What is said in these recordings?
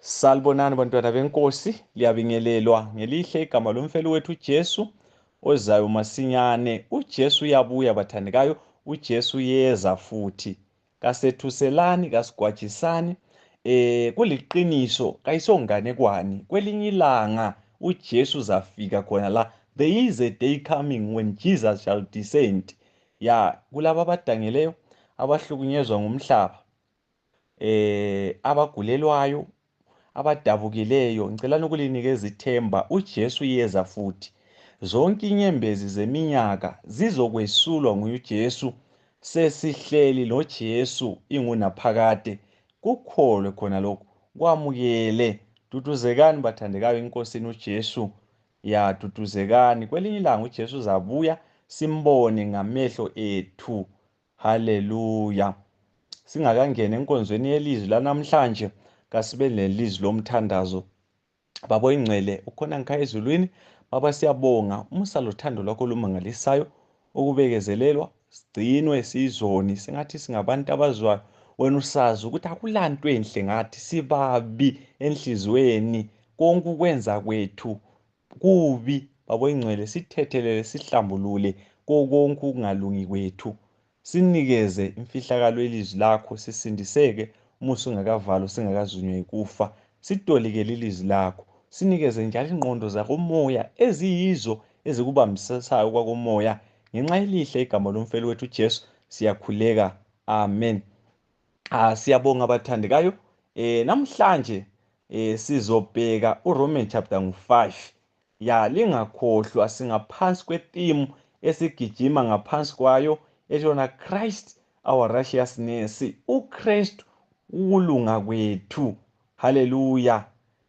Salibonani bantwana benkosi, liyabingelelwa ngelihle igama lomfelo wethu uJesu ozayo masinyane. UJesu uyabuya bathandekayo, uJesu uyeza futhi. Kasethuselani, kasigwajisani. Kuliqiniso, kayisonganekwane. Kwelinye ilanga uJesu uzafika khona la. There is a day coming when Jesus shall descend. Ya, kulabo abadangeleyo, abahlukunyezwa ngumhlaba, abagulelwayo, abadabukileyo, ngicelani ukulinikeza ithemba. uJesu uyeza futhi. Zonke inyembezi zeminyaka zizokwesulwa nguJesu. Sesihleli noJesu ingunaphakade. Kukholwe khona lokho, kwamukele. Duduzekani bathandekayo enkosini uJesu. Ya, duduzekani. Kwelinye ilanga uJesu uzabuya simbone ngamehlo ethu. Haleluya. Singakangena enkonzweni yelizwi lanamhlanje, kasibe nelizwi lomthandazo. Baba oyingcwele, ukhona ngikhaya ezulwini. Baba, siyabonga umusa lothando lwakho olumangalisayo, ukubekezelelwa, sigcinwe siyizoni, singathi singabantu abazwayo. Wena usazi ukuthi akulanto enhle ngathi, sibabi enhlizweni, konke ukwenza kwethu kubi. Baba oyingcwele, sithethelele, sihlambulule konke ukungalungi kwethu. Sinikeze imfihlakalo yelizwi lakho, sisindiseke umusa ungakavalwa, singakazunywa yikufa. Sitolikele ilizwi lakho, sinikeze njalo ingqondo zakomoya eziyizo ezikubambisayo kwakomoya. Ngenxa elihle igama lomfelo wethu uJesu siyakhuleka, amen. Siyabonga abathandekayo. Namhlanje sizobheka uRomans chapter 5. Ya, lingakhohlwa singaphansi kwetheme esigijima ngaphansi kwayo etshona Christ our righteousness. uKristu ukulunga kwethu. Haleluya.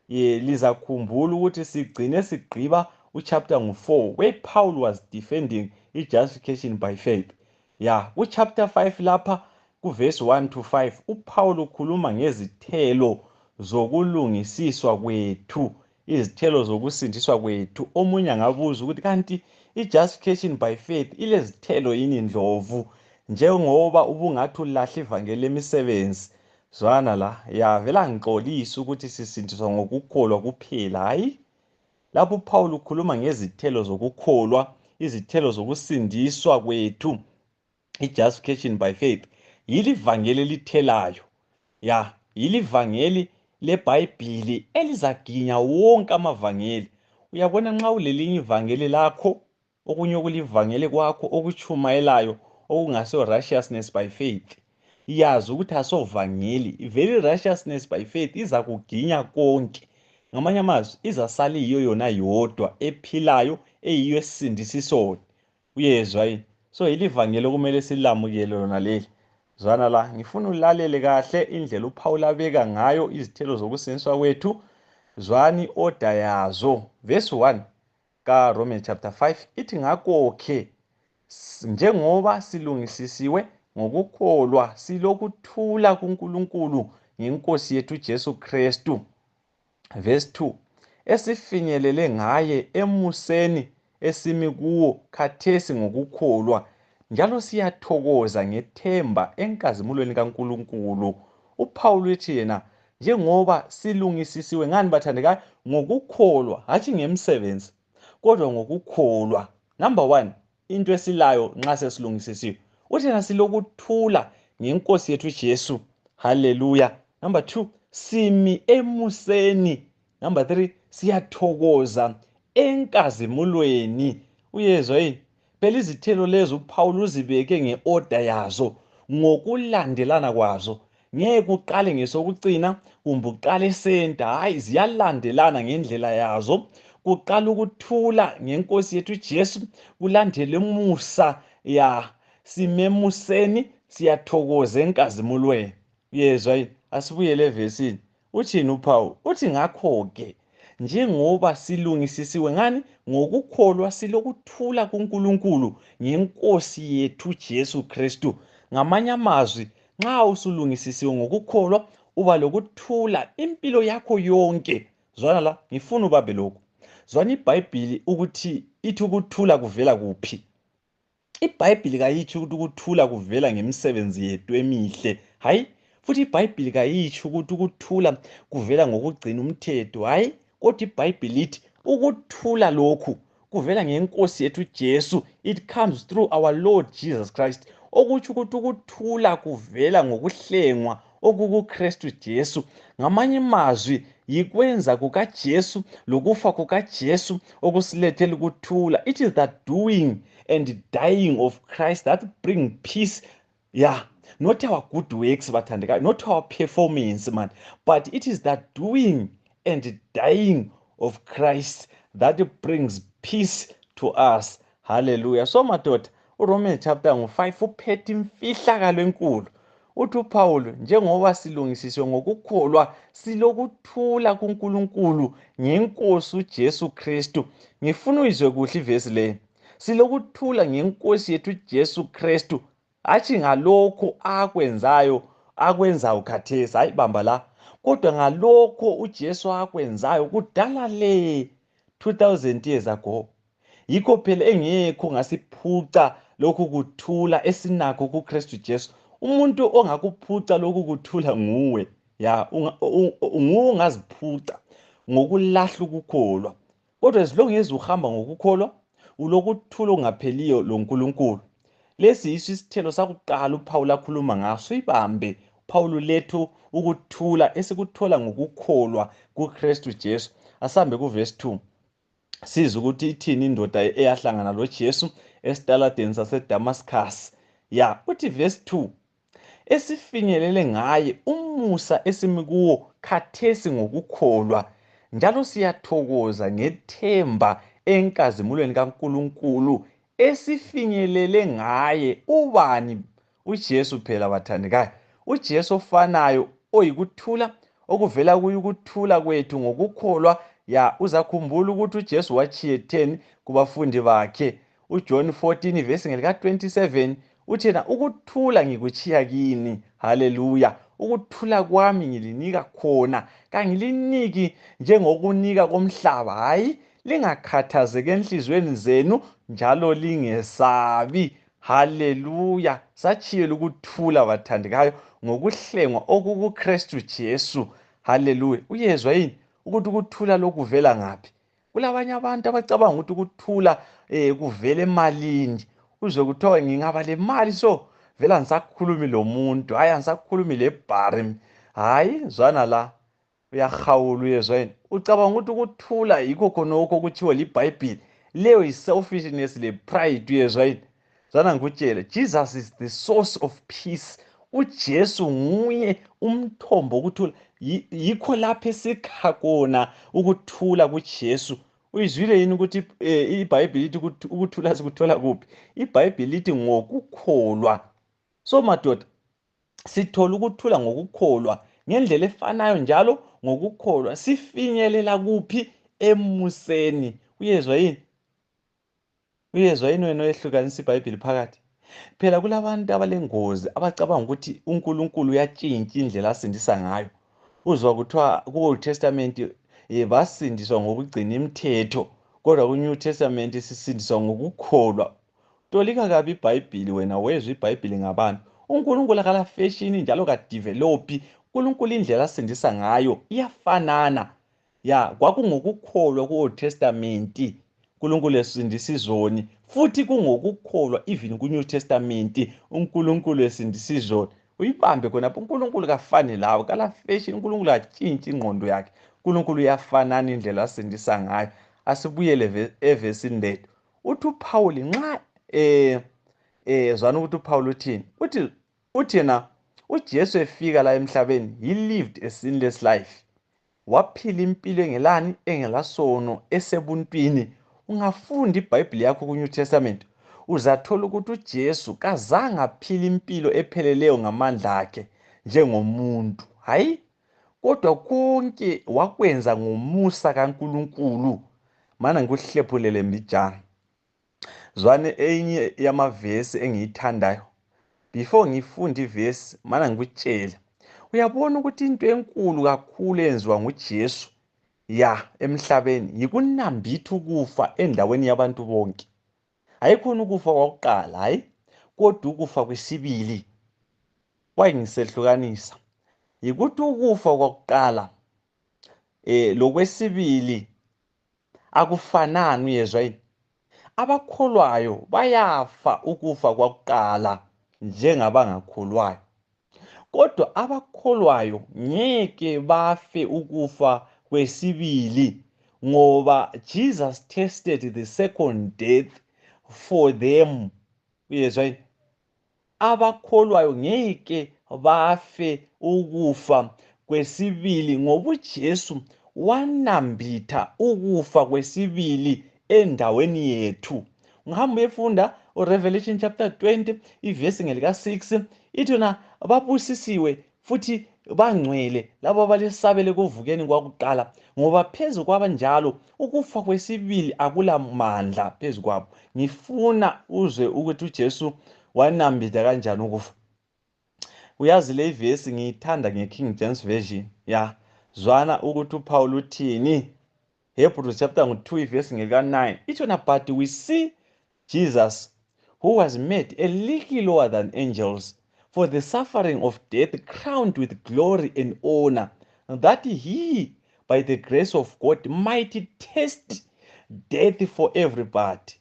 Lizakhumbula ukuthi sigcine sigqiba uchapter 4 where Paul was defending justification by faith. Ya, kuchapter 5 lapha kuverse 1 to 5 uPaul ukhuluma ngezithelo zokulungisiswa kwethu, izithelo zokusindiswa kwethu. Omunye angabuza ukuthi kanti justification by faith ilezithelo yini ndlovu, njengoba ubungathi ulahle ivangeli lemisebenzi. Zwana la, ya vela ngixolisa ukuthi sisindiswa ngokukholwa kuphela. Hayi, lapho uPaul ukhuluma ngezithelo zokukholwa, izithelo zokusindiswa kwethu, justification by faith, yili ivangeli elithelayo. Ya, yili ivangeli leBhayibhili elizaginya wonke amavangeli. Uyabona, nxa ulelinye ivangeli lakho, okunye okulivangeli kwakho okuchumayelayo okungasiyo righteousness by faith, yazi ukuthi asovangeli. Vele righteousness by faith iza kuginya konke. Ngamanye amazwi, izasala yiyo yona yodwa ephilayo, eyiyo esindisisona. Uyezwa yini? So yili ivangeli okumele silamukele lona leli. Zwana la, ngifuna ulalele kahle indlela uPaul abeka ngayo izithelo zokusindiswa kwethu. Zwani order yazo. Verse 1 kaRomans chapter 5 ithi, ngakho-ke njengoba silungisisiwe ngokukholwa, silokuthula kuNkulunkulu ngeNkosi yethu uJesu Kristu. Verse 2, esifinyelele ngaye emuseni esimi kuwo khathesi ngokukholwa, njalo siyathokoza ngethemba enkazimulweni kaNkulunkulu. uPaul uthi yena, njengoba silungisisiwe ngani bathandekayo? Ngokukholwa, hatshi ngemsebenzi, kodwa ngokukholwa. Number 1, into esilayo nxa sesilungisisiwe, uthi yena silokuthula ngeNkosi yethu uJesu. Haleluya. Number 2, simi emuseni. Number 3, siyathokoza enkazimulweni. Uyezwa yini? Phela izithelo lezo uPaul uzibeke nge-order yazo, ngokulandelana kwazo. Ngeke uqale ngesokucina kumbe uqale esenta. Hayi, ziyalandelana ngendlela yazo. Kuqala ukuthula ngeNkosi yethu uJesu, kulandele umusa. Ya, simemuseni, siyathokoza enkazimulweni. Uyezwa yini? Asibuyele evesini. Uthini uPaul? Uthi ngakho-ke njengoba silungisisiwe ngani? Ngokukholwa, silokuthula kuNkulunkulu ngeNkosi yethu uJesu Kristu. Ngamanye amazwi, nxa usulungisisiwe ngokukholwa, uba lokuthula impilo yakho yonke. Zwana la, ngifuna ubabe lokhu. Zwana iBhayibhili ukuthi ithi ukuthula kuvela kuphi. iBhayibhili kayithi ukuthi ukuthula kuvela ngemisebenzi yethu emihle. Hayi, futhi iBhayibheli kayitsho ukuthi ukuthula kuvela ngokugcina umthetho, hayi, kodwa iBhayibheli lithi ukuthula lokhu kuvela ngeNkosi yethu Jesu. It comes through our Lord Jesus Christ. Okutsho ukuthi ukuthula kuvela ngokuhlengwa okukuKristu Jesu. Ngamanye amazwi yikwenza kukaJesu lokufa kukaJesu okusilethela ukuthula. It is the doing and dying of Christ that bring peace. Yeah, not our good works, not our performance, man, but it is the doing and dying of Christ that brings peace to us. Hallelujah. So madoda, uRomans chapter 5 uphethe imfihlakalo enkulu. Uthi uPaul, njengoba silungisiswe ngokukholwa silokuthula kuNkulunkulu ngeNkosi uJesu Kristu. Ngifuna uyizwe kuhle ivesi le. Silokuthula ngeNkosi yethu Jesu Kristu, hatshi ngalokho akwenzayo khathesi, hayi bamba la, kodwa ngalokho uJesu akwenzayo kudala le 2000 years ago. Yikho phela engekho ngasiphuca lokhu kuthula esinakho kuKristu Jesu. Umuntu ongakuphuca lokhu kuthula nguwe, ya, nguwe ongaziphuca ngokulahla ukukholwa. Kodwa as long as uhamba ngokukholwa ulokuthula ongapheliyo loNkulunkulu. Lesi yiso isithelo sakuqala uPaul akhuluma ngaso. Ibambe Paul lethu ukuthula esikuthola ngokukholwa kuKristu Jesu. Asambe kuverse 2. Siza ukuthi ithini indoda eyahlangana loJesu esitaladeni saseDamascus. Ya, uthi verse 2. Esifinyelele ngaye umusa esimikuwo khathesi ngokukholwa, njalo siyathokoza ngethemba enkazimulweni kaNkulunkulu esifinyelele ngaye. Ubani? uJesu phela bathandekayo. uJesu ofanayo oyikuthula okuvela kuye ukuthula kwethu ngokukholwa. Ya, uzakhumbula ukuthi uJesu wachiye 10 kubafundi bakhe. uJohn 14 verse ngelika 27 uthi yena, ukuthula ngikuchiya kini. Haleluya. Ukuthula kwami ngilinika khona, kangiliniki njengokunika komhlaba. Hayi, lingakhathazeki enhlizweni zenu njalo lingesabi. Haleluya. Sachiyela ukuthula bathandekayo ngokuhlengwa okukuKristu Jesu. Haleluya. Uyezwa yini ukuthi ukuthula lokuvela ngaphi? Kulabanye abantu abacabanga ukuthi ukuthula kuvela emalini. Uzwe kuthiwa ngingaba le mali so vela ngisakhulumi lo muntu, hayi angisakhulumi lebhari. Hayi, zwana la, uyahawula. Uyezwa yini? Ucabanga ukuthi ukuthula yikho khonokho kuthiwa liBhayibheli. Leyo yi-selfishness le-pride. Uyezwa yini? Zwana ngikutshele, Jesus is the source of peace. uJesu nguye umthombo wokuthula. Yikho lapho esikha khona ukuthula kuJesu. Uyizwile yini ukuthi iBhayibheli lithi ukuthula sikuthola kuphi? iBhayibheli lithi ngokukholwa. So madoda, sithola ukuthula ngokukholwa ngendlela efanayo njalo ngokukholwa sifinyelela kuphi? Emuseni. Uyezwa yini? Uyezwa yini wena oyehlukanisa iBhayibheli phakathi? Phela kulabantu abalengozi abacabanga ukuthi uNkulunkulu uyatshintsha indlela asindisa ngayo. Uzwa kuthiwa ku-Old Testament basindiswa ngokugcina imithetho, kodwa ku-New Testament sisindiswa ngokukholwa. Tolika kabi iBhayibheli wena, wezwa iBhayibheli ngabantu. uNkulunkulu akala fashion njalo kadevelopi. uNkulunkulu indlela asindisa ngayo iyafanana. Ya, kwakungokukholwa ku-Old Testament uNkulunkulu esindisa izoni, futhi kungokukholwa even ku-New Testament uNkulunkulu esindisa izoni. Uyibambe khonapho. uNkulunkulu kafani lawe, kala fashion. uNkulunkulu atshintshi ingqondo yakhe. uNkulunkulu uyafanana indlela asindisa ngayo. Asibuyele evesini lethu. Uthi uPaul nxa zwana ukuthi uPaul uthini? Uthi yena uJesu efika la emhlabeni, he lived a sinless life. Waphila impilo engelani? Engelasono, esebuntwini. Ungafunda iBhayibheli yakho ku-New Testament uzathola ukuthi uJesu kazange aphila impilo epheleleyo ngamandla akhe njengomuntu, hayi, kodwa konke wakwenza ngomusa kaNkulunkulu. Mana ngikuhlephulele mbijana. Zwane enye yamavesi engiyithandayo. Before ngifunda ivesi, mana ngikutshela, uyabona ukuthi into enkulu kakhulu eyenziwa nguJesu emhlabeni yikunambitha ukufa endaweni yabantu bonke. Hayikhona ukufa kwakuqala, hayi, kodwa ukufa kwesibili. Wayingisehlukanisa. yikuthi ukufa kwakuqala lokwesibili akufanani, uyezwa yini? Abakholwayo bayafa ukufa kwakuqala njengabangakholwayo, kodwa abakholwayo ngeke bafe ukufa kwesibili, ngoba Jesus tasted the second death for them. Uyezwa yini? Abakholwayo ngeke bafe ukufa kwesibili ngoba uJesu wanambitha ukufa kwesibili endaweni yethu. Ngihamba uyefunda uRevelation chapter 20 ivesi ngelika 6 ithi na babusisiwe futhi bangcwele labo abalisabele kuvukeni kwakuqala, ngoba phezu kwabanjalo ukufa kwesibili akulamandla phezu kwabo. Ngifuna uzwe ukuthi uJesu wanambitha kanjani ukufa. Uyazi le ivesi ngiyithanda ngeKing James Version. Ya, zwana ukuthi uPaul uthini. Hebrews chapter 2 ivesi ngelika 9 ithi na but we see Jesus, who was made a little lower than angels, for the suffering of death, crowned with glory and honor, that he, by the grace of God, might taste death for everybody,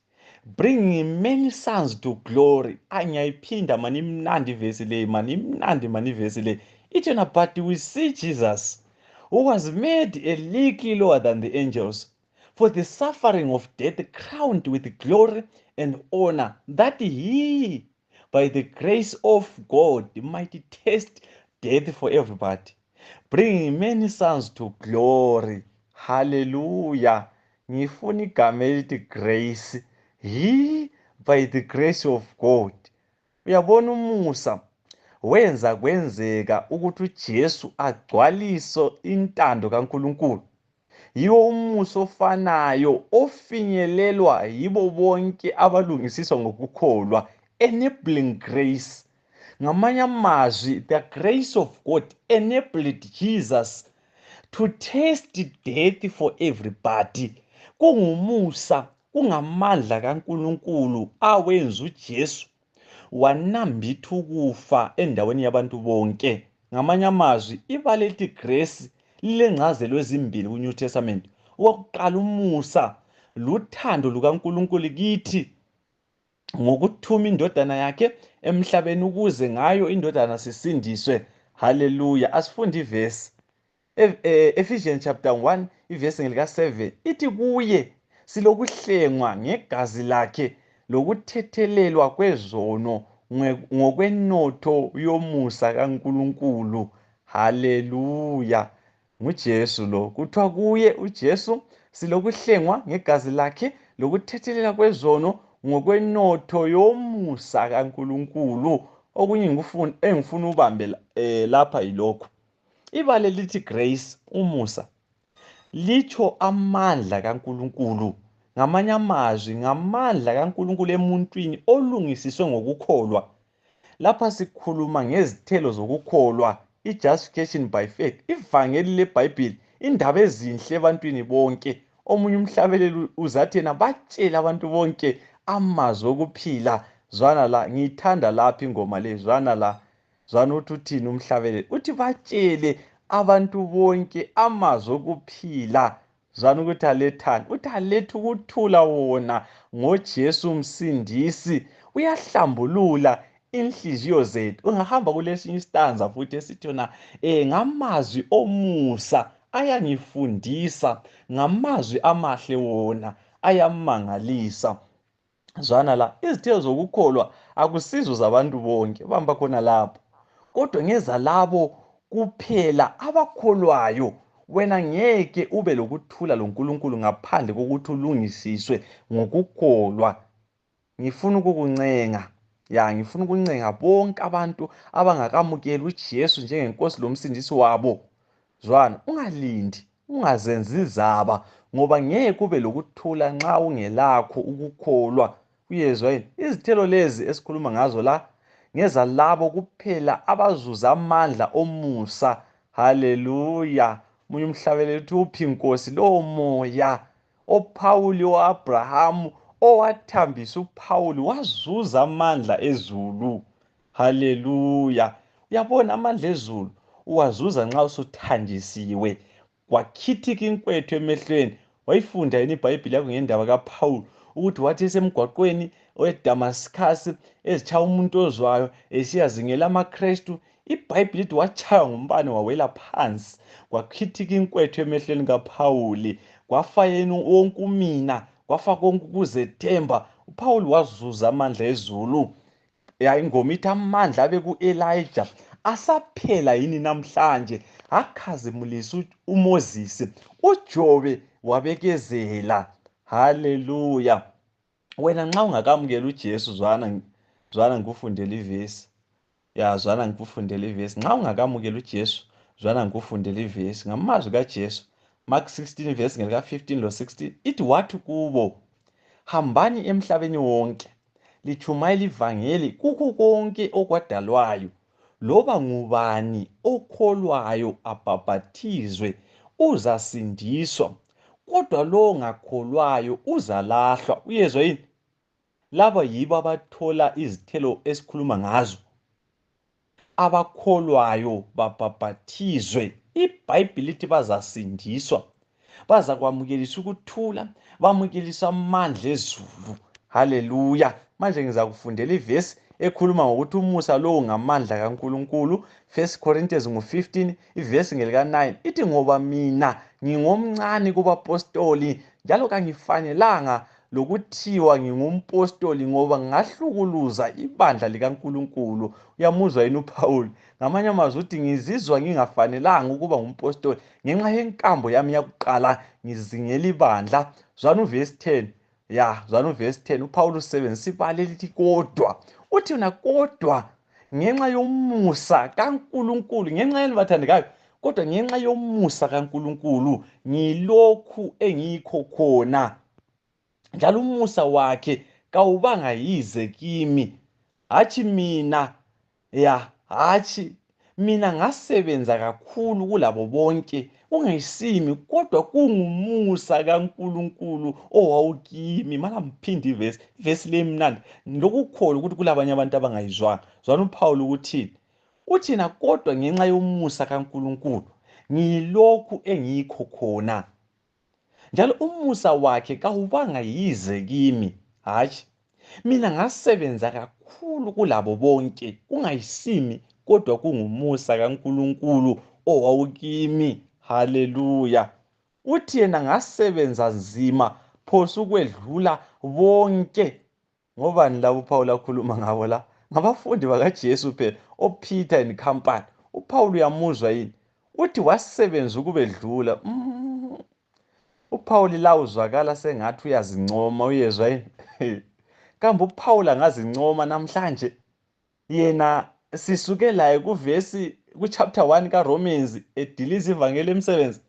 bringing many sons to glory. Angiyayiphinda mani imnandi ivesi le, mani imnandi ivesi le. Ithi na but we see Jesus, who was made a little lower than the angels, for the suffering of death, crowned with glory and honor, that he, by the grace of God, might taste death for everybody, bringing many sons to glory. Hallelujah. Ngifuna igama elithi grace. He, by the grace of God. Uyabona umusa wenza kwenzeka ukuthi uJesu agcwalise intando kaNkulunkulu. Yiwo umusa ofanayo ofinyelelwa yibo bonke abalungisiswa ngokukholwa, enabling grace. Ngamanye amazwi, the grace of God enabled Jesus to taste death for everybody. Kungumusa, kungamandla kaNkulunkulu awenza uJesu wanambitha ukufa endaweni yabantu bonke. Ngamanye amazwi, ibala elithi grace lilencazelo ezimbili kuNew Testament. Okokuqala, umusa luthando lukaNkulunkulu kithi ngokuthuma indodana yakhe emhlabeni ukuze ngayo indodana sisindiswe. Hallelujah. Asifunde ivesi Ephesians chapter 1 ivesi ngelika 7 ithi kuye silokuhlengwa ngegazi lakhe lokuthethelelwa kwezono ngokwenotho yomusa kaNkulunkulu. Hallelujah. nguJesu lo, kuthiwa kuye uJesu silokuhlengwa ngegazi lakhe lokuthethelela kwezono ngokwenotho yomusa kaNkulunkulu. Okunye engifuna ubambe lapha yilokho, ibale lithi grace, umusa, litsho amandla kaNkulunkulu. Ngamanye amazwi, ngamandla kaNkulunkulu emuntwini olungisiswe ngokukholwa. Lapha sikhuluma ngezithelo zokukholwa, i-justification by faith, ivangeli leBhayibheli, indaba ezinhle ebantwini bonke. Omunye umhlabeleli uzathi yena batshele abantu bonke amazwi okuphila. Zwana la, ngiyithanda lapha ingoma le, zwana la, zwana ukuthi uthini umhlabeleli, uthi batshele abantu bonke amazwi okuphila. Zwana ukuthi alethani, uthi aletha ukuthula wona ngoJesu umsindisi, uyahlambulula inhliziyo zethu. Ungahamba kulesinye istanza futhi esithi yona ngamazwi omusa ayangifundisa, ngamazwi amahle wona ayamangalisa. Zwana la, izithelo zokukholwa akusizo zabantu bonke, bamba khona lapho, kodwa ngeza labo kuphela abakholwayo. Wena ngeke ube lokuthula loNkulunkulu ngaphandle kokuthi ulungisiswe ngokukholwa. Ngifuna ukukuncenga, ngifuna ukuncenga bonke abantu abangakamukeli uJesu njengenkosi lomsindisi wabo. Zwana, ungalindi, ungazenzi izaba, ngoba ngeke ube lokuthula nxa ungelakho ukukholwa. Uyezwa yini? Izithelo lezi esikhuluma ngazo la ngeza labo kuphela abazuza amandla omusa. Hallelujah. Munye umhlabeleli uthi uphi Nkosi lowo moya oPhawuli oAbrahamu owathambisa uPhawuli wazuza amandla ezulu. Hallelujah. Uyabona amandla ezulu uwazuza nxa usuthanjisiwe wakhithika inkwethu emehlweni. Wayifunda yini iBhayibhili yakho ngendaba kaPawulu ukuthi wathi esemgwaqweni weDamascus ezitshaya umuntu ozwayo esiyazingela amaKristu, iBhayibhili lithi watshaywa ngumbane wawela phansi, kwakhithika inkwethu emehlweni kaPawuli, kwafa yena wonke umina, kwafa konke ukuzethemba. uPawuli wazuza amandla ezulu. Ingoma ithi amandla abe ku-Elijah asaphela yini namhlanje, akhazimulisa uMoses, uJobe wabekezela. Haleluya. Wena nxa ungakamukela uJesu, zwana ngikufundela ivesi. Zwana ngikufundela ivesi. Nxa ungakamukela uJesu, zwana ngikufundela ivesi. Ngamazwi kaJesu, Mark 16 verse ngelika 15 lo 16, ithi wathi kubo, hambani emhlabeni wonke litshumayele ivangeli kukho konke okwadalwayo. Loba ngubani okholwayo abhaphathizwe uzasindiswa, kodwa lo ongakholwayo uzalahlwa. Uyezwa yini? Laba yibo abathola izithelo esikhuluma ngazo. Abakholwayo babhaphathizwe, iBhayibhili lithi bazasindiswa, bazakwamukeliswa ukuthula, bamukeliswa amandla ezulu. Haleluya. Manje ngizakufundela ivesi ekhuluma ngokuthi umusa lowo ngamandla kaNkulunkulu. 1 Corinthians 15 ivesi ngelika 9 ithi, ngoba mina ngingomncane kubapostoli, njalo kangifanelanga lokuthiwa ngingumpostoli, ngoba ngahlukuluza ibandla likaNkulunkulu. Uyamuzwa yini uPawuli? Ngamanye amazwi uthi ngizizwa ngingafanelanga ukuba ngumpostoli ngenxa yenkambo yami yakuqala ngizingela ibandla. Zwana uvesi 10. Zwana uvesi 10. uPawuli usebenzisa ibala elithi kodwa. Uthi yona kodwa ngenxa yomusa kaNkulunkulu, ngenxa yeni bathandekayo? Kodwa ngenxa yomusa kaNkulunkulu ngilokhu engikho khona, njalo umusa wakhe kawubanga yize kimi. Hatshi mina, mina ngasebenza kakhulu kulabo bonke, kungayisimi kodwa kungumusa kaNkulunkulu owawukimi. Mana mphindi ivesi le mnandi lokukholwa ukuthi kulabanye abantu abangayizwanga. Zwana uPawuli ukuthini? Uthina kodwa ngenxa yomusa kaNkulunkulu ngilokhu engikho khona, njalo umusa wakhe kawubanga yize kimi. Hatshi, mina ngasebenza kakhulu kulabo bonke, kungayisimi kodwa kungumusa kaNkulunkulu owawukimi. Haleluya. Uthi yena ngasebenza nzima phosa ukwedlula bonke. Ngobani labo uPawuli akhuluma ngabo la? Ngabafundi bakaJesu phela, oPeter and company. uPawuli uyamuzwa yini? Uthi wasebenza ukubedlula. uPawuli la uzwakala sengathi uyazincoma. Uyezwa yini? Kambe uPawuli angazincoma namhlanje? Yena sisuke laye kuchapter 1 kaRomans ediliza ivangeli emsebenzi.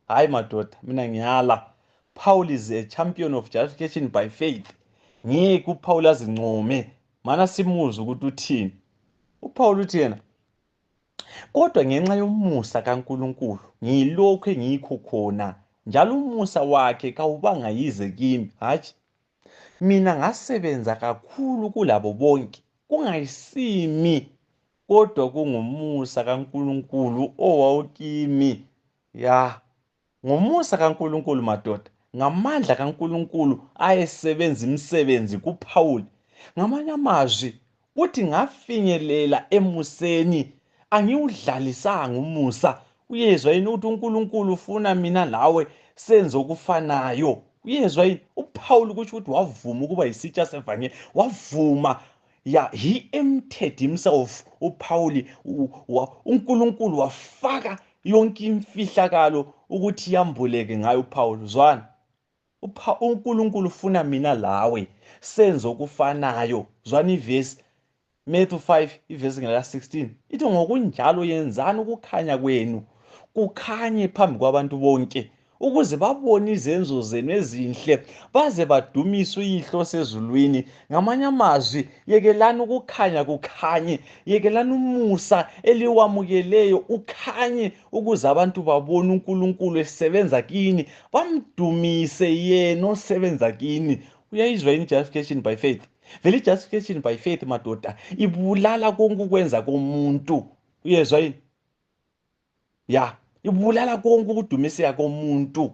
Hayi madoda, mina ngiyala. Paul is a champion of justification by faith. Ngeke uPaul azincome, mana simuzwe ukuthi uthini. uPaul uthi yena, kodwa ngenxa yomusa kaNkulunkulu ngilokhu engikho khona, njalo umusa wakhe kawubanga yize kimi. Hatshi, mina ngasebenza kakhulu kulabo bonke, kungayisimi kodwa kungumusa kaNkulunkulu owawukimi. Ngomusa kaNkulunkulu madoda, ngamandla kaNkulunkulu ayesebenza imisebenzi kuPawuli. Ngamanye amazwi uthi ngafinyelela emuseni, angiwudlalisanga umusa. Uyezwa yini ukuthi uNkulunkulu ufuna mina lawe senze okufanayo? Uyezwa yini? uPawuli kusho ukuthi wavuma ukuba yisitsha sevangeli, wavuma. He emptied himself. uPawuli, uNkulunkulu wafaka yonke imfihlakalo ukuthi yambuleke ngayo uPawuli. Zwana, uNkulunkulu ufuna mina lawe senze okufanayo. Zwana ivesi Matthew 5 ivesi ngela 16 ithi, ngokunjalo yenzani ukukhanya kwenu kukhanye phambi kwabantu bonke, ukuze babone izenzo zenu ezinhle baze badumise uYihlo osezulwini. Ngamanye amazwi, yekelani ukukhanya kukhanye, yekelani umusa eliwamukeleyo ukhanye, ukuze abantu babone uNkulunkulu esebenza kini, bamdumise yena osebenza kini. Uyayizwa yini justification by faith? Vele justification by faith madoda ibulala konke ukwenza komuntu. Uyezwa yini? ya ibulala konke ukudumiseka komuntu,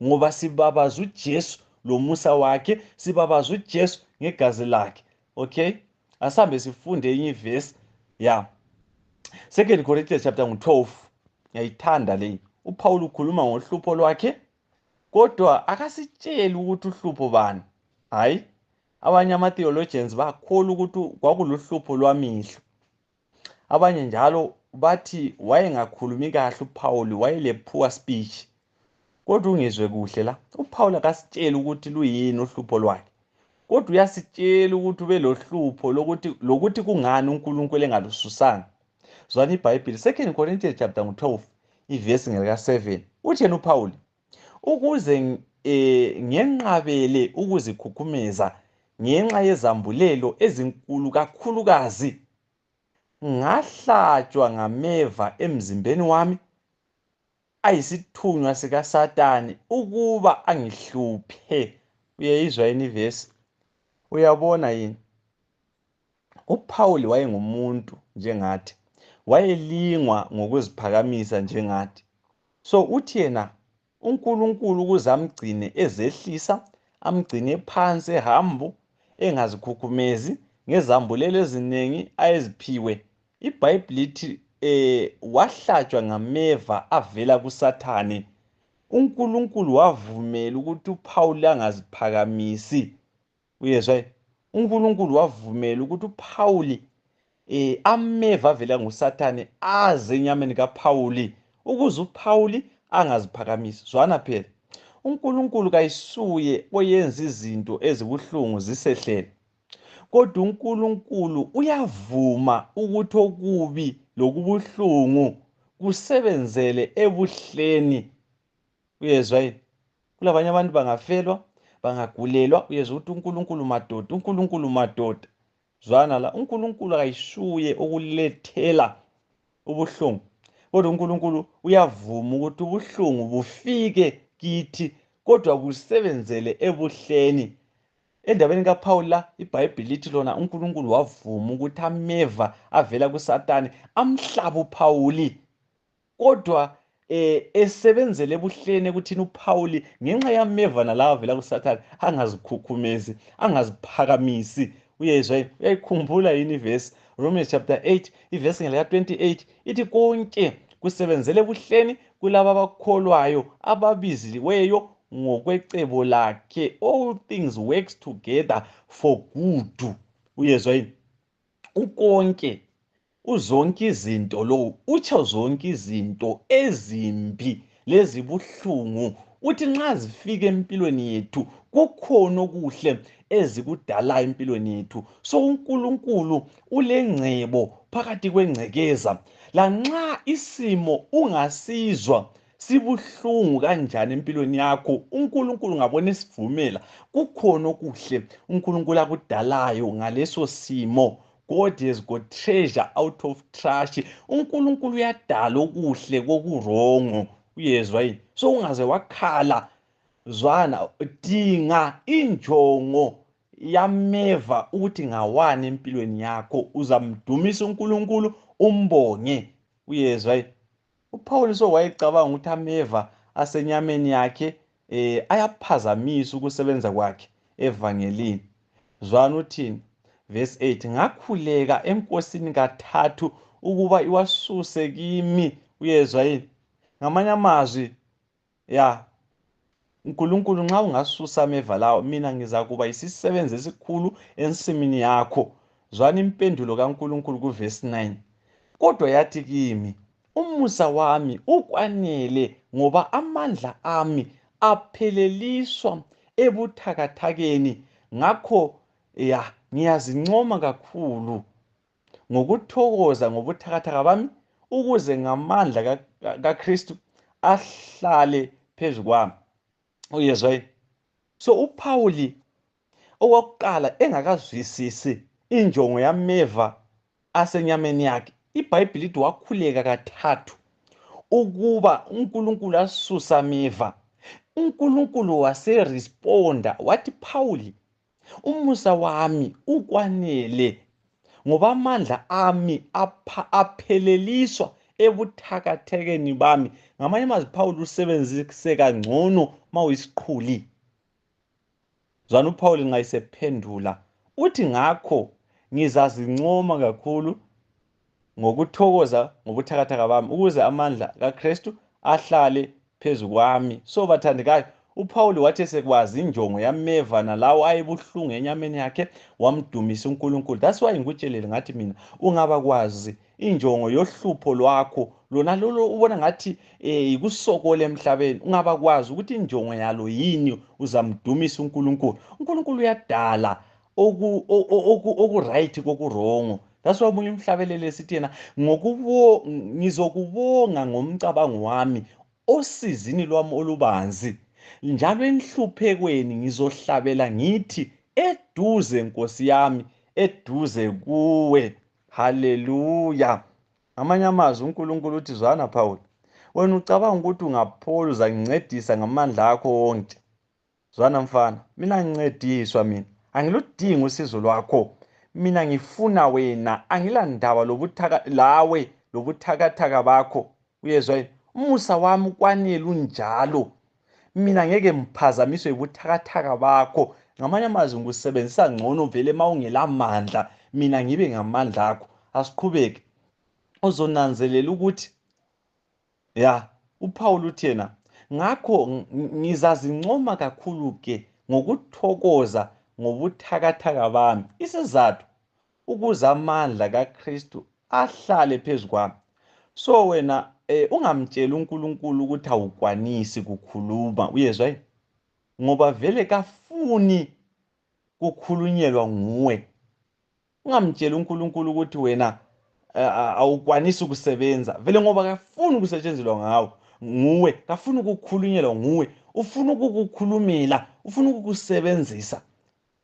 ngoba sibabaza uJesu lomusa wakhe, sibabaza uJesu ngegazi lakhe. Okay, asambe sifunde enye ivesi ya 2 Corinthians chapter 12. Ngiyayithanda le. uPaul ukhuluma ngohlupho lwakhe, kodwa akasitsheli ukuthi uhlupho bani. Hayi, abanye ama-theologians bakholwa ukuthi kwakuluhlupho lwamehlo. Abanye njalo bathi wayengakhulumi kahle uPaul, wayele-poor speech. Kodwa ungezwe kuhle la, uPaul akasitsheli ukuthi luyini uhlupho lwakhe, kodwa uyasitshela ukuthi ube lohlupho lokuthi kungani uNkulunkulu engalususanga. Zwana iBhayibheli, 2 Corinthians chapter 12 ivesi ngelika-7. Utheni uPaul? Ukuze ngenqabele ukuzikhukhumeza ngenxa yezambulelo ezinkulu kakhulukazi, ngahlatshwa ngameva emzimbeni wami, ayisithunywa sikaSathane ukuba angihluphe. Uyayizwa yini ivesi? Uyabona yini? uPaul wayengumuntu njengathi, wayelingwa ngokuziphakamisa njengathi. So uthi yena uNkulunkulu ukuze amgcine ezehlisa, amgcine phansi ehambu, engazikhukhumezi ngezambulelo eziningi ayeziphiwe. iBhayibheli lithi wahlatshwa ngameva avela kuSathane. uNkulunkulu wavumela ukuthi uPaul angaziphakamisi. Uyezwa? uNkulunkulu wavumela ukuthi uPaul ameva avela nguSathane aze enyameni kaPaul ukuze uPaul angaziphakamisi. Zwana phela, uNkulunkulu kayisuye oyenza izinto ezibuhlungu zisehlele, kodwa uNkulunkulu uyavuma ukuthi okubi lokubuhlungu kusebenzele ebuhleni. Uyezwa yini? Kulabanye abantu bangafelwa, bangagulelwa, uyezwa ukuthi uNkulunkulu madoda, uNkulunkulu madoda. Zwana la, uNkulunkulu akayisuye okulethela ubuhlungu, kodwa uNkulunkulu uyavuma ukuthi ubuhlungu bufike kithi, kodwa busebenzele ebuhleni. Endabeni kaPaul la, iBhayibheli lithi lona uNkulunkulu wavuma ukuthi ameva avela kuSathane amhlaba uPaul, kodwa esebenzele ebuhleni ekuthini uPaul ngenxa yameva nalawa avela kuSathane angazikhukhumezi, angaziphakamisi. Uyezwa? Uyayikhumbula yini ivesi? Romans chapter 8 ivesi ngelika-28 ithi konke kusebenzele ebuhleni kulabo abakholwayo ababiziweyo ngokwecebo lakhe. All things works together for good. Uyezwa yini? Ukonke, uzonke izinto lo, utsho zonke izinto ezimbi lezibuhlungu, uthi nxa zifika empilweni yethu kukhona okuhle ezikudalayo empilweni yethu. So uNkulunkulu ulengcebo phakathi kwengcekeza. Lanxa isimo ungasizwa sibuhlungu kanjani empilweni yakho, uNkulunkulu ngabona esivumela, kukhona okuhle uNkulunkulu akudalayo ngaleso simo. God has got treasure out of trash. uNkulunkulu uyadala okuhle kokurongo. Uyezwa yini? So ungaze wakhala. Zwana, dinga injongo yameva ukuthi ngawani empilweni yakho, uzamdumisa uNkulunkulu umbonge. Uyezwa yini? uPaul so wayecabanga ukuthi ameva asenyameni yakhe ayaphazamisa ukusebenza kwakhe evangelini. Zwana uthini? Verse 8, ngakhuleka enkosini kathathu ukuba iwasuse kimi. Uyezwa yini? Ngamanye amazwi, ya uNkulunkulu nxa ungasusa ameva lawo, mina ngizakuba isisebenzi esikhulu ensimini yakho. Zwana impendulo kaNkulunkulu kuverse 9. Kodwa yathi kimi, umusa wami ukwanele ngoba amandla ami apheleliswa ebuthakathakeni. Ngakho ngiyazincoma kakhulu ngokuthokoza ngobuthakathaka bami, ukuze ngamandla kaKristu ahlale phezu kwami. Uyezwa yini? So uPaul owakuqala engakazwisisi injongo yameva asenyameni yakhe, iBhayibheli lithi wakhuleka kathathu ukuba uNkulunkulu asuse ameva. uNkulunkulu waseresponda wathi, Paul, umusa wami ukwanele ngoba amandla ami apheleliswa ebuthakathekeni bami. Ngamanye amazwi Paul usebenzise kangcono mawuyisiqhuli. Zwana uPaul nxa isephendula uthi ngakho ngizazincoma kakhulu ngokuthokoza ngobuthakathaka bami ukuze amandla kaKristu ahlale phezu kwami. So bathandekayo, uPaul wathi esekwazi injongo yameva nalawo ayebuhlungu enyameni yakhe wamdumisa uNkulunkulu. That's why ngikutshelele ngathi mina ungaba kwazi injongo yohlupho lwakho lona lolo ubona ngathi yikusokola emhlabeni, ungaba kwazi ukuthi injongo yalo yini, uzamdumisa uNkulunkulu. uNkulunkulu uyadala oku-right kokurongo. That's why omunye umhlabeleli esithi yena ngizokubonga ngomcabango wami osizini lwami olubanzi, njalo enhluphekweni ngizohlabela ngithi eduze Nkosi yami, eduze kuwe. Haleluya. Ngamanye amazwi uNkulunkulu uthi, zwana Paul, wena ucabanga ukuthi ungaphola uzangincedisa ngamandla akho wonke. Zwana mfana, mina ngincediswa, mina angiludingi usizo lwakho. Mina ngifuna wena, angilandaba lawe lobuthakathaka bakho. Uyezwa yini? Umusa wami ukwanele unjalo. Mina ngeke mphazamiswe yibuthakathaka bakho. Ngamanye amazwi ngusebenzisa ngcono vele mawungelamandla, mina ngibe ngamandla akho. Asiqhubeke uzonanzelela ukuthi uPaul uthi yena ngakho ngizazincoma kakhulu ke ngokuthokoza ngobuthakathaka bami. Isizathu ukuze amandla kaKristu ahlale phezu kwami. So wena ungamtsheli uNkulunkulu ukuthi awukwanisi kukhuluma. Uyezwa yini? Ngoba vele kafuni kukhulunyelwa nguwe. Ungamtsheli uNkulunkulu ukuthi wena awukwanisi ukusebenza, vele ngoba kafuni ukusetshenzelwa ngawe nguwe, kafuni ukukhulunyelwa nguwe, ufuna ukukukhulumela, ufuna ukukusebenzisa.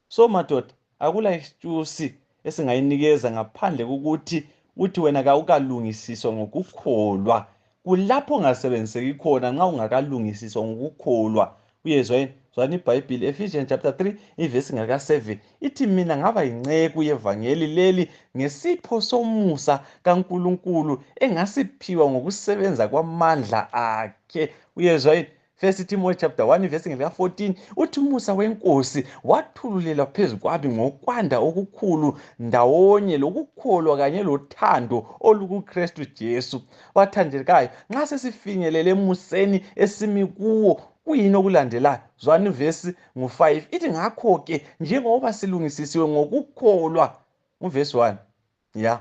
So madoda, akula excuse esingayinikeza ngaphandle kokuthi uthi wena kawukalungisiswa ngokukholwa. Kulapho ongasebenziseki khona nxa ungakalungisiswa ngokukholwa. Uyezwa yini? Zwana iBhayibhili, Ephesians chapter 3 ivesi ngaka 7 ithi, mina ngaba yinceku yevangeli leli ngesipho somusa kaNkulunkulu engasiphiwa ngokusebenza kwamandla akhe. Uyezwa yini? 1 Timothy chapter 1 verse ngaka 14 uthi umusa wenkosi wathululela phezu kwami ngokwanda okukhulu ndawonye lokukholwa kanye lothando olukuKristu Jesu. Bathandekayo, nxa sesifinyelele emuseni esimi kuwo, kuyini okulandelayo? Zwana ivesi ngu5 ithi, ngakho ke njengoba silungisisiwe ngokukholwa. Uvesi 1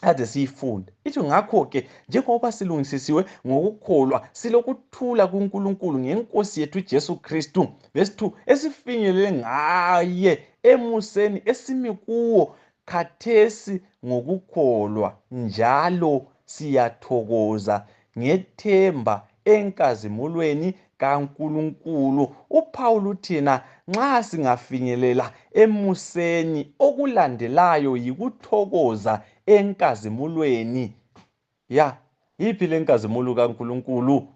ade siyifunda ithi, ngakho ke njengoba silungisisiwe ngokukholwa silokuthula kuNkulunkulu ngeNkosi yethu Jesu Kristu. Verse 2 esifinyelele ngaye emuseni esimi kuwo khathesi ngokukholwa, njalo siyathokoza ngethemba enkazimulweni kaNkulunkulu. uPaul uthina nxa singafinyelela emuseni okulandelayo yikuthokoza enkazimulweni. Yiphi le nkazimulo kaNkulunkulu?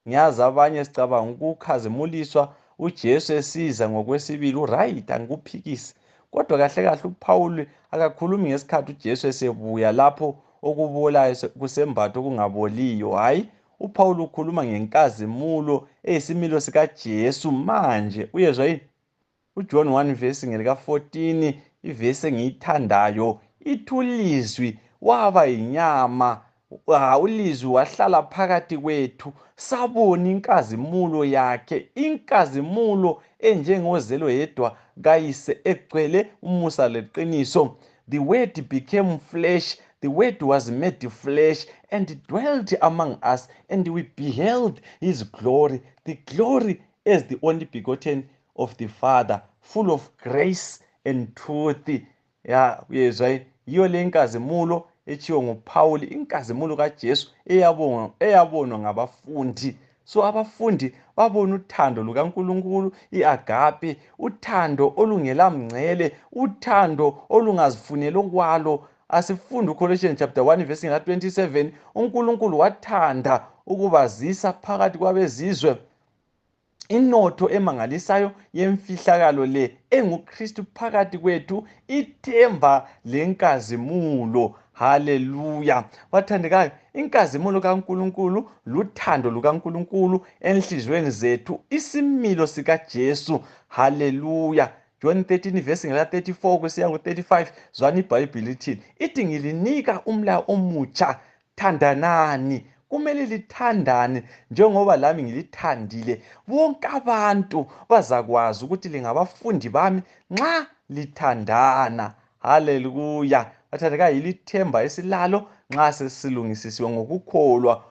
Ngiyazi abanye sicabanga ukukhazimuliswa uJesu esiza ngokwesibili. Right, angikuphikisi. Kodwa kahle kahle uPaul akakhulumi ngesikhathi uJesu esebuya lapho okubolayo kusembatho okungaboliyo. Hayi, uPaul ukhuluma ngenkazimulo eyisimilo sikaJesu manje. Uyezwa yini? uJohn 1 verse ngelika 14 ivesi engiyithandayo ithi, ulizwi waba yinyama, ulizwi wahlala phakathi kwethu, sabona inkazimulo yakhe, inkazimulo enjengozelo yedwa kayise egcwele umusa leqiniso. The word became flesh, the word was made flesh and dwelt among us, and we beheld his glory, the glory as the only begotten of the Father, full of grace and truth. Uyezwa, yiyo le nkazimulo etshiwo nguPaul, inkazimulo kaJesu eyabonwa ngabafundi. So abafundi babona uthando lukaNkulunkulu, iAgape, uthando olungela mngcele, uthando olungazifunela okwalo. Asifunda uColossians chapter 1 verse 27, uNkulunkulu wathanda ukubazisa phakathi kwabezizwe inotho emangalisayo yemfihlakalo le enguKristu phakathi kwethu, ithemba lenkazimulo. Haleluya. Bathandekayo, inkazimulo kaNkulunkulu luthando lukaNkulunkulu enhliziyweni zethu, isimilo sikaJesu. Haleluya. John 13 verse ngela 34 kusiya ku 35, zwana iBhayibheli lithini. Ithi ngilinika umlayo omutsha, thandanani. Kumele lithandane njengoba lami ngilithandile. Bonke abantu bazakwazi ukuthi lingabafundi bami nxa lithandana. Haleluya. Bathandekayo, yilithemba esilalo nxa sesilungisisiwe ngokukholwa.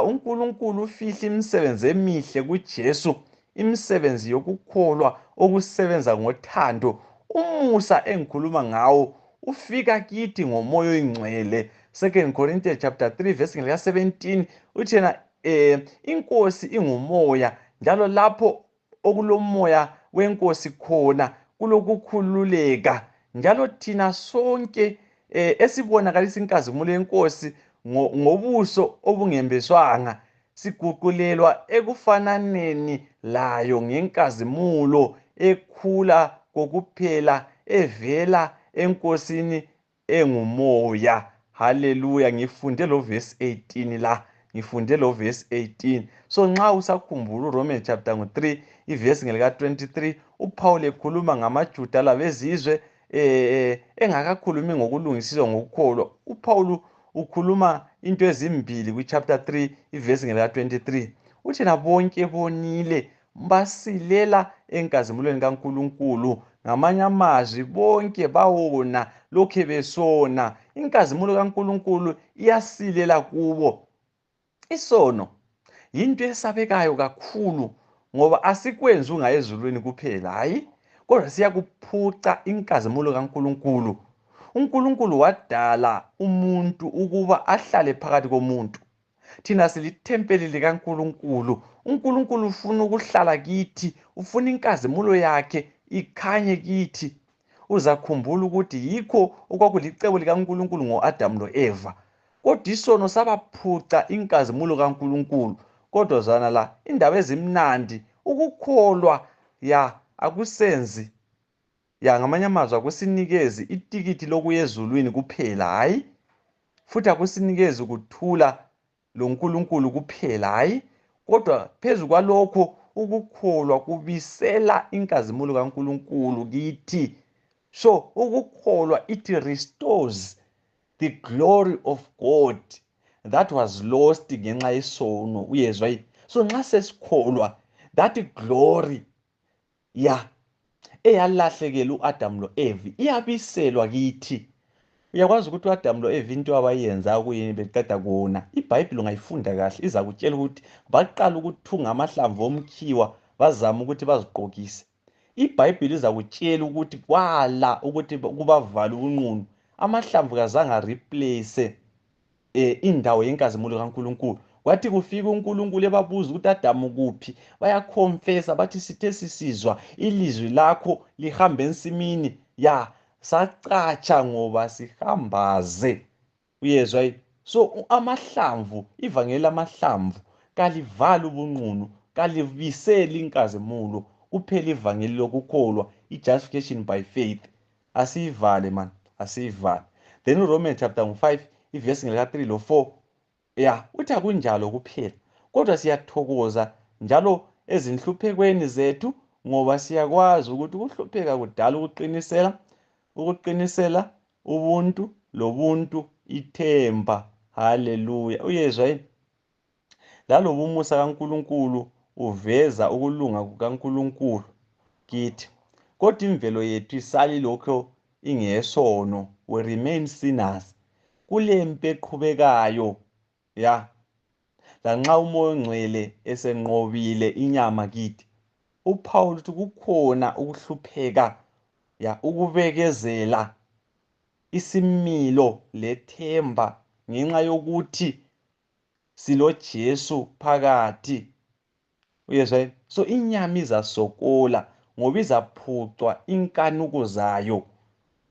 uNkulunkulu ufihla imisebenzi emihle kuJesu, imisebenzi yokukholwa okusebenza ngothando. Umusa engikhuluma ngawo ufika kithi ngomoya oyingcwele. 2 Corinthians chapter 3 verse ngela 17 uthi yena inkosi ingumoya, njalo lapho okulomoya wenkosi khona kulokukhululeka. Njalo thina sonke esibonakalisa inkazimulo yenkosi ngobuso obungembeswanga, siguqulelwa ekufananeni layo ngenkazimulo ekhula kokuphela evela enkosini engumoya. Haleluya. Ngifunde lo verse 18 la. Ngifunde lo verse 18. So nxa usakhumbula uRomans chapter 3 iverse ngelika 23, uPaul ekhuluma ngamaJuda labezizwe engakakhulumi ngokulungisiswa ngokukholwa. uPaul ukhuluma into ezimbili kuchapter 3 iverse ngelika 23. Uthi na bonke bonile basilela enkazimulweni kaNkulunkulu, ngamanye amazwi bonke bawona lokhe besona. Inkazimulo kaNkulunkulu iyasilela kubo. Isono yinto esabekayo kakhulu ngoba asikwenzi ungaye ezulwini kuphela, hayi, kodwa siyakuphuca inkazimulo kaNkulunkulu. uNkulunkulu wadala umuntu ukuba ahlale phakathi komuntu. Thina silithempeli likaNkulunkulu. uNkulunkulu ufuna ukuhlala kithi, ufuna inkazimulo yakhe ikhanye kithi. Uzakhumbula ukuthi yikho okwakulicebo likaNkulunkulu ngo-Adamu lo-Eva, kodwa isono sabaphuca inkazimulo kaNkulunkulu. Kodwa zwana la, indaba ezimnandi, ukukholwa akusenzi ngamanye amazwi akusinikezi itikiti lokuya ezulwini kuphela, hayi, futhi akusinikezi ukuthula loNkulunkulu kuphela, hayi, kodwa phezu kwalokho ukukholwa kubisela inkazimulo kaNkulunkulu kithi. So ukukholwa it restores the glory of God that was lost ngenxa yesono. Uyezwa yini? So nxa sesikholwa, that glory eyalahlekela uAdam lo-Eve iyabiselwa kithi. Uyakwazi ukuthi uAdam lo-Eve into abayenza kuyini beqeda kuona? iBhayibheli ungayifunda kahle izakutshela ukuthi baqala ukuthunga amahlamvu omkhiwa bazama ukuthi bazigqokise. iBhayibheli izakutshela ukuthi kwala ukuthi kubavala ubunqunu. Amahlamvu kazange replace indawo yenkazimulo kaNkulunkulu. Kwathi kufika uNkulunkulu ebabuza ukuthi Adamu kuphi, bayakhonfesa bathi sithe sisizwa ilizwi lakho lihamba ensimini, sacatsha ngoba sihambaze. Uyezwa yini? So amahlamvu, ivangeli lamahlamvu kalivali ubunqunu, kalibiseli inkazimulo, kuphela ivangeli lokukholwa, i-justification by faith. Asiyivale man, asiyivale. Then uRomans chapter 5 iverse ngelika 3 lo 4, uthi akunjalo kuphela, kodwa siyathokoza njalo ezinhluphekweni zethu, ngoba siyakwazi ukuthi ukuhlupheka kudala ukuqinisela, ubuntu, lobuntu ithemba. Haleluya. Uyezwa yini? Lalobu umusa kaNkulunkulu uveza ukulunga kukaNkulunkulu kithi, kodwa imvelo yethu isali lokho ingesono, we remain sinners. Kulempi eqhubekayo, lanxa umoya ongcwele esenqobile inyama kithi. uPaul uthi kukhona ukuhlupheka, ukubekezela, isimilo lethemba ngenxa yokuthi siloJesu phakathi. Uyezwa yini? So inyama izasokola ngoba izaphucwa inkanuko zayo.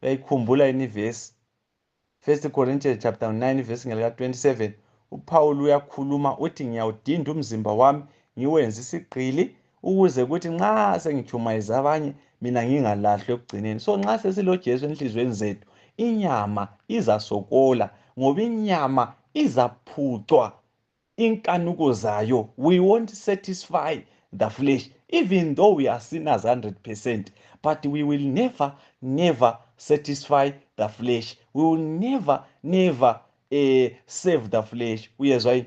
Uyayikhumbula yini ivesi? 1 Corinthians chapter 9 verse ngelika 27, uPaul uyakhuluma uthi ngiyawudinda umzimba wami ngiwenze isigqili ukuze kuthi nxa sengichumayeza abanye mina ngingalahlwa ekugcineni. So nxa sesiloJesu enhlizweni zethu, inyama izasokola ngoba inyama izaphucwa inkanuko zayo. We won't satisfy the flesh, even though we are sinners 100%, but we will never satisfy the flesh. We will never save the flesh. Uyezwa yini?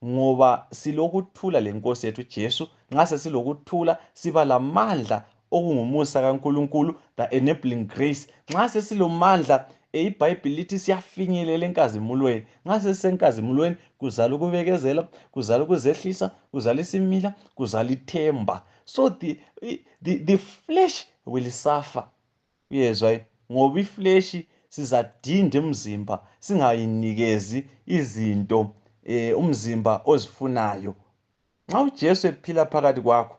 Ngoba silokuthula lenkosi yethu Jesu. Nxa sesilokuthula siba lamandla okungumusa kaNkulunkulu, the enabling grace. Nxa sesilomandla, iBhayibhili lithi siyafinyelela enkazimulweni. Nxa sesisenkazimulweni kuzala ukubekezela, kuzala ukuzehlisa, kuzala isimila, kuzala ithemba. So the flesh will suffer. Uyezwa yini? Ngoba ifleshi sizadinda umzimba singayinikezi izinto umzimba ozifunayo. Nxa uJesu ephila phakathi kwakho,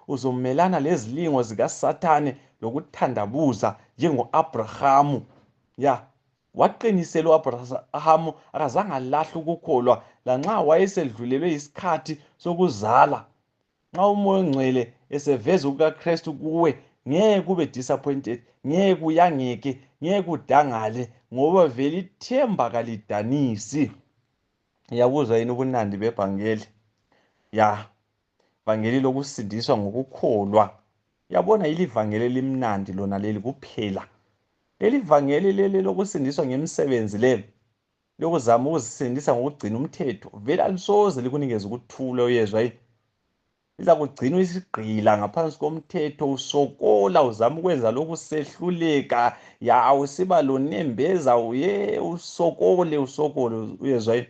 uzomelana lezilingo zikaSathane lokuthandabuza njengo-Abrahamu. Ya, waqiniselwa u-Abrahamu akazange alahle ukukholwa lanxa wayesedlulelwe isikhathi sokuzala. Nxa uMoya oNgcwele eseveza ukaKristu kuwe, ngeke ube disappointed, ngeke uyangeke, ngeke udangale, ngoba vele ithemba kalidanisi. Ngiyabuzwa yini ubunandi bevangeli? Ya, ivangeli lokusindiswa ngokukholwa. Yabona yili ivangeli elimnandi lona leli kuphela. Leli ivangeli leli lokusindiswa ngemisebenzi leli, lokuzama ukuzisindisa ngokugcina umthetho, vele alisoze likunikeze ukuthula. Uyezwa yini? Liza kugcina isigqila ngaphansi komthetho, usokola uzama ukwenza lokhu sehluleka. Ya, usiba lonembeza, usokole. Uyezwa yini?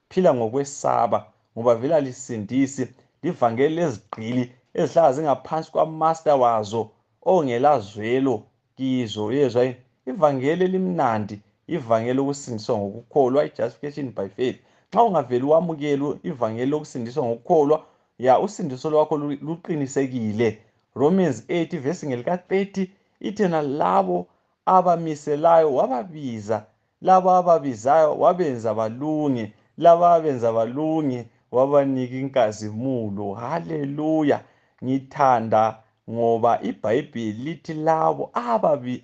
Phila ngokwesaba, ngoba vele alisindisi. Livangeli lezigqili ezihlala zingaphansi kwamaster wazo ongelazwelo kizo. Uyezwa yini? Ivangeli elimnandi, ivangeli lokusindiswa ngokukholwa, i-justification by faith. Nxa ungaveli wamukela ivangeli lokusindiswa ngokukholwa, ya, usindiso lwakho luqinisekile. Romans 8 verse ngelika-30 ithi labo abamiselayo wababiza, labo ababizayo wabenza balunge, labo abenza balunge wabanika inkazimulo. Haleluya! Ngithanda ngoba iBhayibhili lithi labo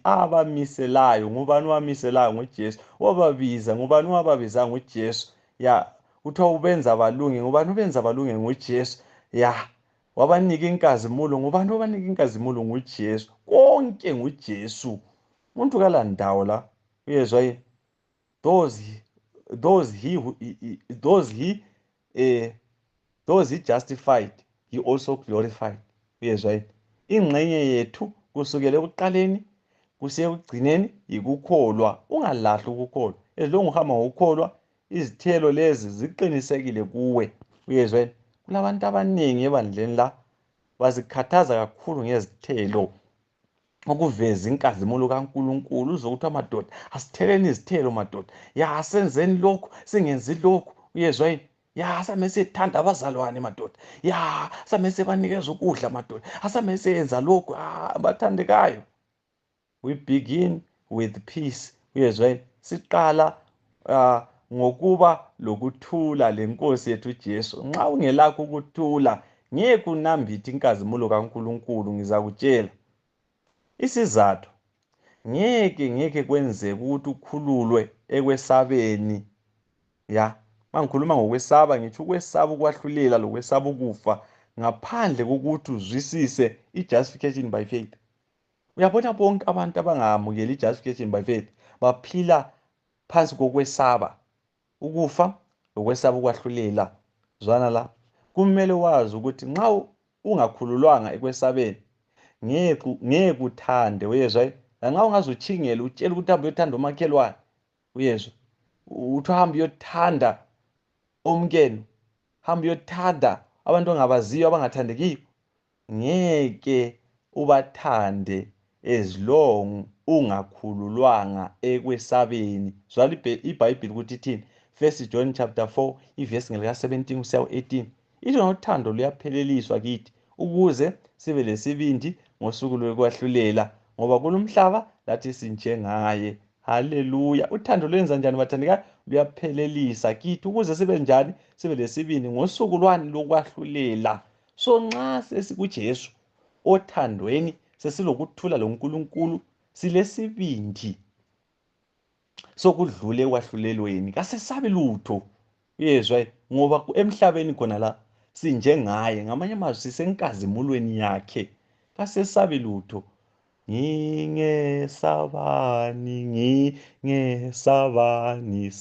abamiselayo. Ngubani owamiselayo? NguJesu. Wababiza, ngubani owababiza? NguJesu. Ya, kuthiwa ubenza balunge. Ngubani ubenza balunge? NguJesu. Ya, wabanika inkazimulo. Ngubani obanika inkazimulo? NguJesu. Konke nguJesu. Umuntu kalandawo la. Uyezwa yini? Those he justified, he also glorified. Uyezwa yini? Ingxenye yethu kusukela ekuqaleni kusiya ekugcineni yikukholwa. Ungalahli ukukholwa. Ezilonge uhamba ngokukholwa, izithelo lezi ziqinisekile kuwe. Uyezwa yini? Kulabantu abaningi ebandleni la bazikhathaza kakhulu ngezithelo, ukuveza inkazimulo kaNkulunkulu. Uzokuthi amadoda asitheleni izithelo madoda. Ya, senzeni lokhu, singenzi lokhu. Uyezwa yini? Ya, same sethanda abazalwane madoda. Ya, same sebanikeza ukudla madoda. Asame seyenza lokhu. Bathandekayo, we begin with peace. Uyezwa yini? Siqala ngokuba lokuthula lenkosi yethu Jesu. Nxa ungelakho ukuthula, ngeke unambithe inkazimulo kaNkulunkulu. Ngizakutshela isizathu. Ngeke kwenzeke ukuthi ukhululwe ekwesabeni. Ya, mangikhuluma ngokwesaba, ngitsho ukwesaba ukwahlulela lokwesaba ukufa, ngaphandle kokuthi uzwisise i-justification by faith. Uyabona bonke abantu abangamukeli i-justification by faith baphila phansi kokwesaba ukufa lokwesaba ukwahlulela. Zwana la, kumele wazi ukuthi nxa ungakhululwanga ekwesabeni, ngeke uthande. Uyezwa yini? Lanxa ungazuchingela utshela ukuthi hamba uyothanda umakhelwane. Uyezwa? Uthi hamba uyothanda omkenu, hamba uyothanda abantu ongabaziyo abangathandekiyo, ngeke ubathande as long ungakhululwanga ekwesabeni. Zwana iBhayibhili ukuthi ithini? 1 John chapter 4 iverse ngelika 17 kusiya 18 ithi ngothando luyapheleliswa kithi ukuze sibe lesibindi ngosuku lokwahlulela, ngoba kulomhlaba lathi sinjengaye. Haleluya! Uthando lwenza njani bathandekayo? Luyaphelelisa kithi ukuze sibe njani? Sibe lesibindi ngosuku lwani lokwahlulela. So nxa sesikuJesu othandweni, sesilokuthula loNkulunkulu, silesibindi. sokudlule ekwahlulelweni, kasesabi lutho. Uyezwa ngoba emhlabeni khona la sinjengaye, ngamanye amazwi sisenkazimulweni yakhe, kasesabi lutho. Ngingesabani, ngingesabani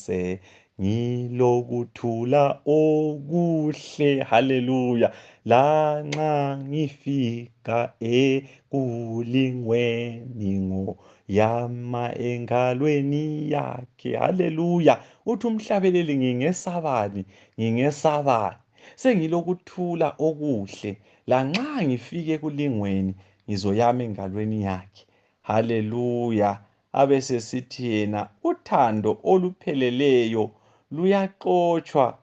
ngilokuthula okuhle, haleluya, lanxa ngifika ekulingweni ngoyama engalweni yakhe, haleluya. Uthi umhlabeleli, ngingesabani, ngingesabani, sengilokuthula okuhle, lanxa ngifike ekulingweni ngizoyama engalweni yakhe, haleluya. Abesesithi yena, uthando olupheleleyo liyaxotshwa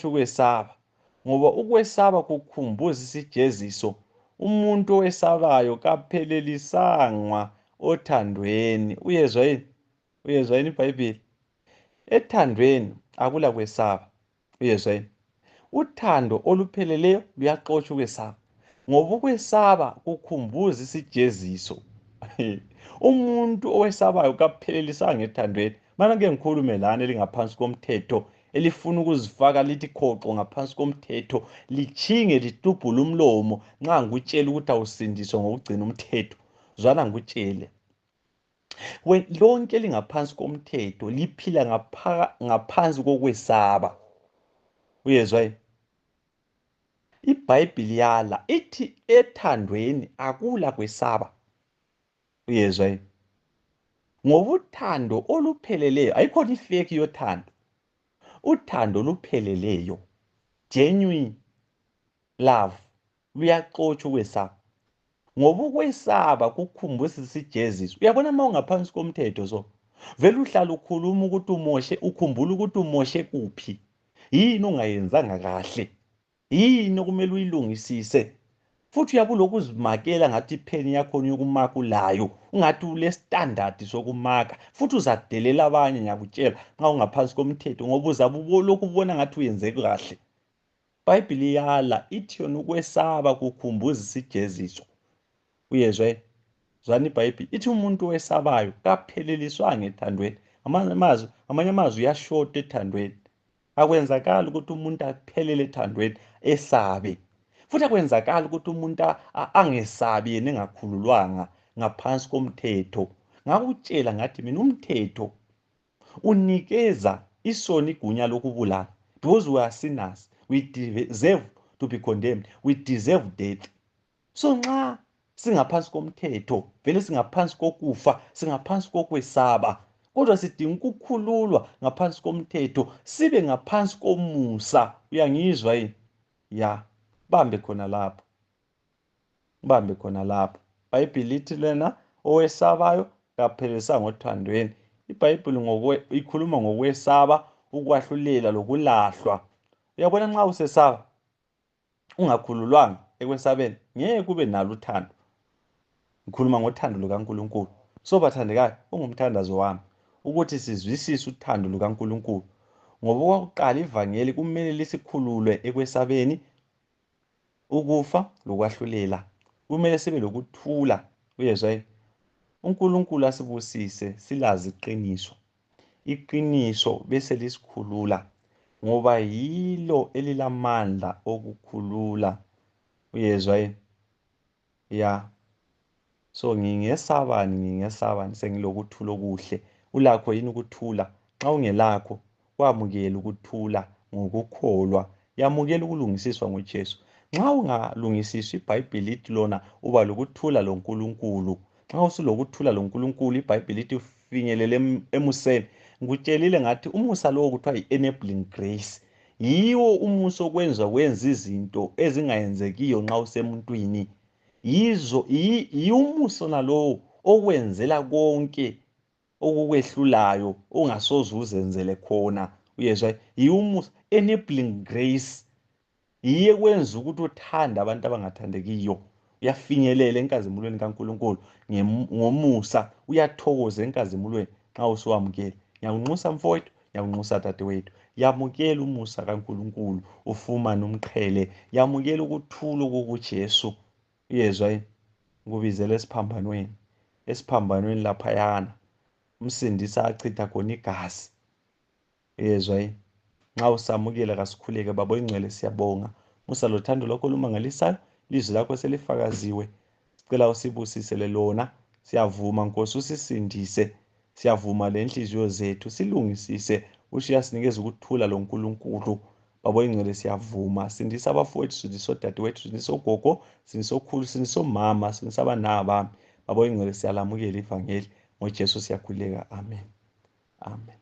ukwesaba, ngoba ukwesaba kukhumbuza isijeziso. Umuntu owesabayo kaphelelisangwa othandweni. Uyezwa yini? Uyezwa yini iBhayibheli? Ethandweni akula kwesaba. Uyezwa yini? Uthando olupheleleyo luyaxotshwa ukwesaba, ngoba ukwesaba kukhumbuza isijeziso. Umuntu owesabayo kaphelelisanga ethandweni. Mana ke ngikhulume lana elingaphansi komthetho, elifuna ukuzifaka lithi khoxo ngaphansi komthetho, lichinge litubhule umlomo nxa ngikutshela ukuthi awusindiswa ngokugcina umthetho. Zwana ngikutshele, lonke elingaphansi komthetho liphila ngaphansi kokwesaba. Uyezwa yini? iBhayibhili yala ithi ethandweni akula kwesaba. Uyezwa yini? Ngoba uthando olupheleleyo, ayikhona ifeki yothando. Uthando olupheleleyo, genuine love, luyaxotshwa ukwesaba, ngoba ukwesaba kukhumbuza isijeziso. Uyabona uma ungaphansi komthetho so vele uhlala ukhuluma ukuthi umoshe, ukhumbula ukuthi umoshe kuphi, yini ongayenzanga kahle, yini okumele uyilungisise. Futhi uyabe ulokhu uzimakela ngathi ipheni yakhona yokumaka ulayo, ungathi ulestandard sokumaka, futhi uzadelela abanye, ngiyakutshela, nxa ungaphansi komthetho, ngoba uzabe ulokhu ubona ngathi uyenze kahle. iBhayibhili yala ithi yona ukwesaba kukhumbuza isijeziso. Uyezwa yini? Zwana iBhayibhili ithi umuntu owesabayo kapheleliswanga ethandweni. Amanye amazwi uyashota ethandweni. Akwenzakala ukuthi umuntu aphelele ethandweni esabe, futhi akwenzakala ukuthi umuntu angesabi yena engakhululwanga ngaphansi komthetho. Ngakutshela ngathi mina umthetho unikeza isona igunya lokubulala, because we are sinners, we deserve to be condemned, we deserve death. So nxa singaphansi komthetho, vele singaphansi kokufa, singaphansi kokwesaba, kodwa sidinga ukukhululwa ngaphansi komthetho, sibe ngaphansi komusa. Uyangizwa yini? Ya, bambe khona lapho, bambe khona lapho. iBhayibhili lithi lena owesabayo kaphelisanga othandweni. iBhayibhili ikhuluma ngokwesaba, ukwahlulela lokulahlwa. Uyabona, nxa usesaba ungakhululwanga ekwesabeni, ngeke kube nalo uthando. Ngikhuluma ngothando lukaNkulunkulu. So bathandekayo, ungumthandazo wami ukuthi sizwisise uthando lukaNkulunkulu, ngoba okwakuqala ivangeli kumele lisikhululwe ekwesabeni, ukufa lokwahlulela. Kumele sibe lokuthula. Uyezwa yini? uNkulunkulu asibusise silazi iqiniso, iqiniso bese lisikhulula, ngoba yilo elilamandla okukhulula. Uyezwa yini? Ya. So ngingesabani sengilokuthula okuhle. Ulakho yini ukuthula? Nxa ungelakho, kwamukela ukuthula ngokukholwa. Yamukela ukulungisiswa nguJesu. Nxa ungalungisiswa, iBhayibhili lithi lona uba lokuthula loNkulunkulu. Nxa usulokuthula loNkulunkulu, iBhayibhili lithi ufinyelele emuseni. Ngikutshelile ngathi umusa lowo kuthiwa yi-enabling grace. Yiwo umusa okwenza wenza izinto ezingayenzekiyo nxa usemuntwini. Umusa nalowo okwenzela konke okukwehlulayo ongasoze uzenzele khona. Uyezwa? Umusa, enabling grace, yiye kwenza ukuthi uthande abantu abangathandekiyo. Uyafinyelela enkazimulweni kaNkulunkulu ngomusa, uyathokoza enkazimulweni nxa usuwamukela. Ngiyakunxusa mfowethu, ngiyakunxusa dadewethu, yamukela umusa kaNkulunkulu ufumane umqhele. Yamukela ukuthula kuJesu. Uyezwa yini? Ngikubizele esiphambanweni laphayana. umsindisa achitha khona igazi. Yezwa yini? Nxa usamukela kasikhuleke Baba oyingcwele, siyabonga musa lothando lwakho olumangalisayo. Ilizwi lakho selifakaziwe, sicela usibusisele lona. Siyavuma Nkosi usisindise, siyavuma le nhliziyo zethu, silungisise ushiya sinikeze ukuthula lo Nkulunkulu. Baba oyingcwele, siyavuma, sindisa abafowethu, sindisa odadewethu, sindisa ogogo, sindisa okhulu, sindisa omama, sindisa abanaba bami. Baba oyingcwele, siyalamukela ivangeli ngoJesu siyakhuleka, amen, amen.